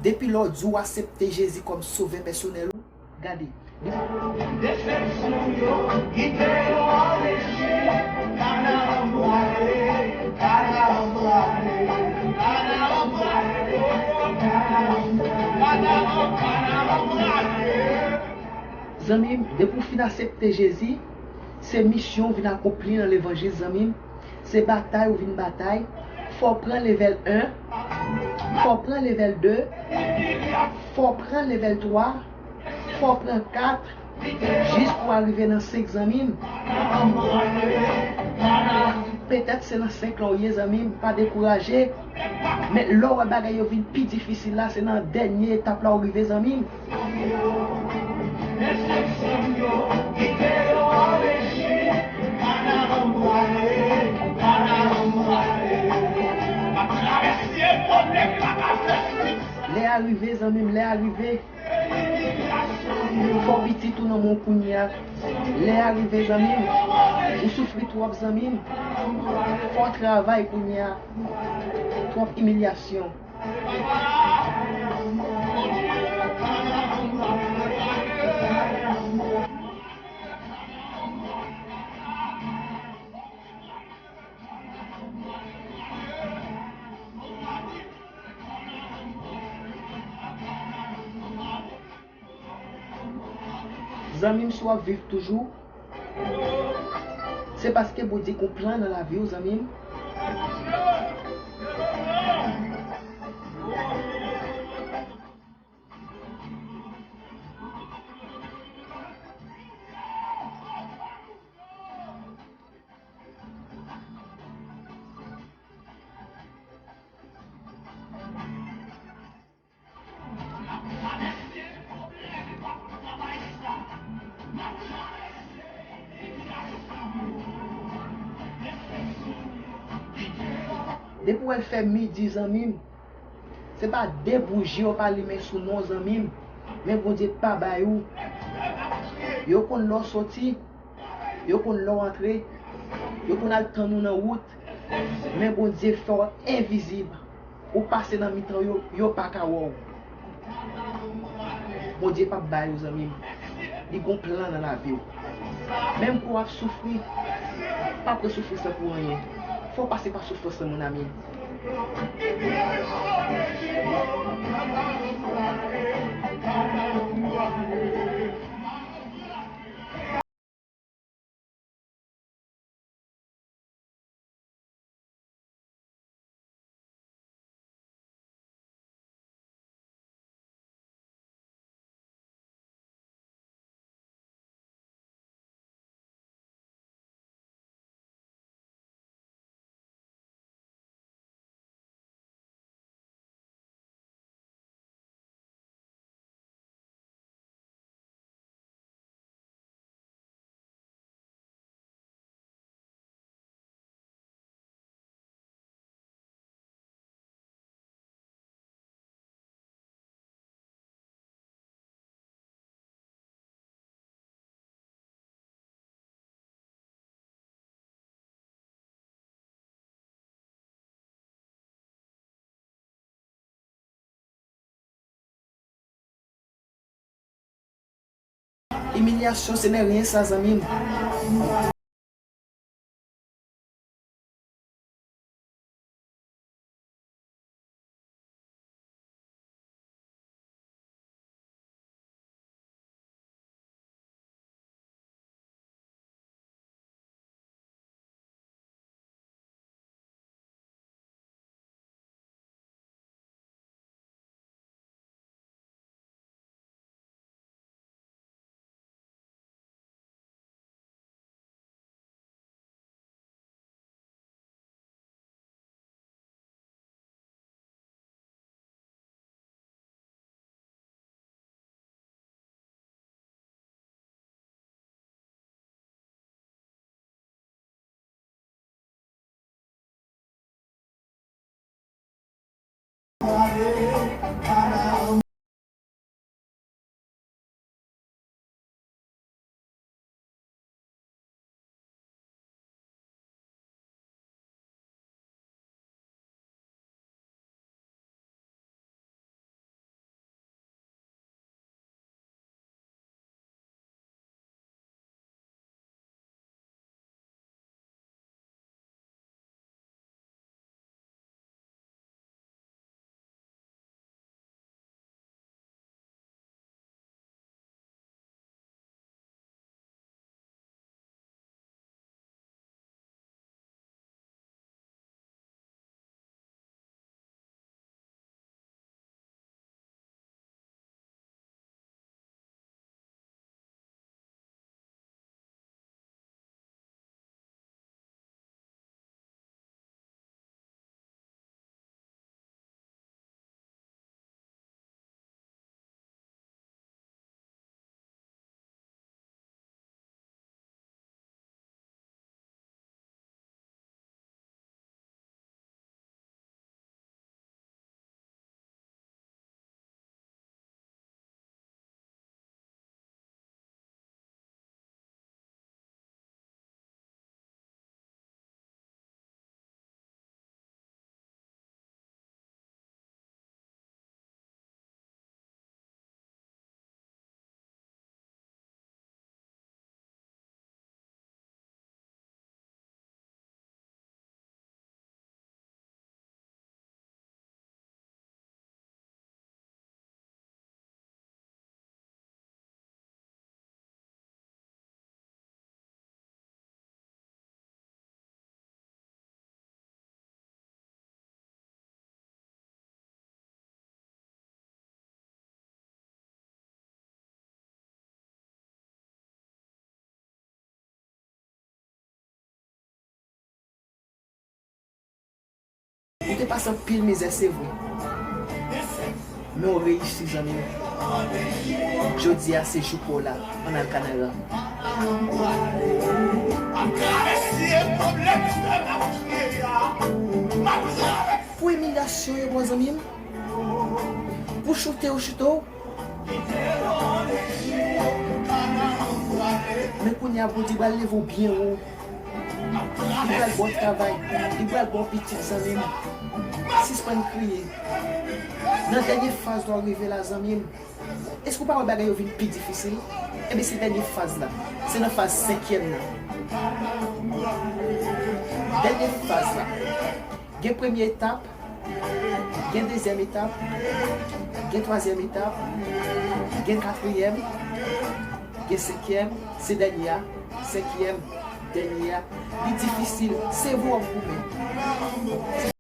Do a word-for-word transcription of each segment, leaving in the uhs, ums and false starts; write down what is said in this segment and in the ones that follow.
Depi lè w di w aksepte Jezi kòm sovè pèsonèl ou, gade. Desepsyon yo kite yo anpeche, Kanaran prale, Kanaran prale, Kanaran prale, Kanaran, Kanaran, Kanaran prale. Zanmi m, depi w fin aksepte Jezi, se misyon w vin akonpli nan levanjil, zanmi m. Se batay ou vin batay. Fò w pran level en, fò w pran level de, fò w pran level twa, fò w pran kat, jis pou w arive nan senk, zanmi m. Petèt se nan senk lan w ye, zanmi m, pa dekouraje. Men lè w wè bagay yo vin pi difisil la, se nan dènye etap la w rive, zanmi m. Lè a rive, zanmi m, lè a rive. Fò pitit ou nan men w kounye a. Lè a rive, zanmi m. Ou soufri twòp, zanmi m. Fò w travay kounye a. Twòp imilyasyon. Zanmi m, si w ap viv toujou, se paske Bondye gen yon plan nan lavi w, zanmi m. Depi w wè l fè midi, zanmi m, se pa de bouji yo pa limen sou non, zanmi m, men Bondye pa bay ou. Yo konn lè w soti, yo konn lè w antre, yo konn al tann ou nan wout, men Bondye fè w envizib. Ou pase nan mitan yo, yo pa ka wè w. Bondye p ap bay ou, zanmi m. Li gen yon plan nan lavi w. Menm kou w ap soufri, pa pran soufrans lan pou anyen. Fò w pase pa soufrans lan, mon ami. Imilyasyon, se nè ryen sa, zanmi m. Te pase anpil mizè, se vre. Men w reyisi, zanmi m. Jodi a, se jou pa w la. Ann al kanal la. Pou imilyasyon yo, bon, zanmi m. Pou choute yo choute w. Men kounye a, Bondye pral leve w byen wo. Li pral ba w travay. Li pral ba w pitit, zanmi m. Sispann kriye. Nan dènye faz la w rive la, zanmi m. Èske w pa wè bagay yo vin pi difisil? Ebyen, se dènye faz la. Se nan faz senkyèm nan. Dènye faz la. Gen premye etap, gen dezyèm etap, gen twazyèm etap, gen katriyèm, gen senkyèm, se dènye a, senkyèm, dènye a. Li difisil, se vre w ap goumen.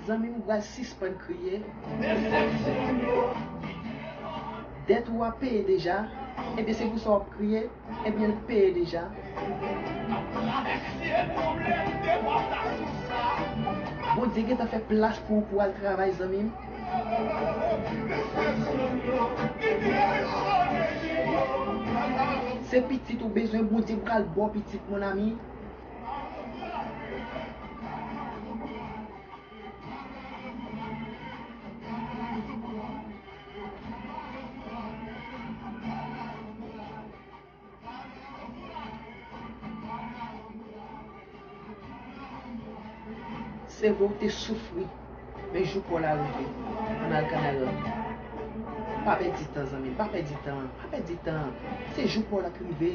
Zanmi m, ou pral sispann kriye. Dèt ou a peye deja. Ebyen, se pou sa w ap kriye. Ebyen, l peye deja. Bondye gentan fè plas pou ou pou al travay, zanmi m. Se pitit ou bezwen, Bondye pral ba w pitit, mon ami. Se vre w te soufri, men jou pa w la rive. Ann al Kanaran. Pa pèdi tan, zanmi m, pa pèdi tan, pa pèdi tan. Se jou pa w la k rive.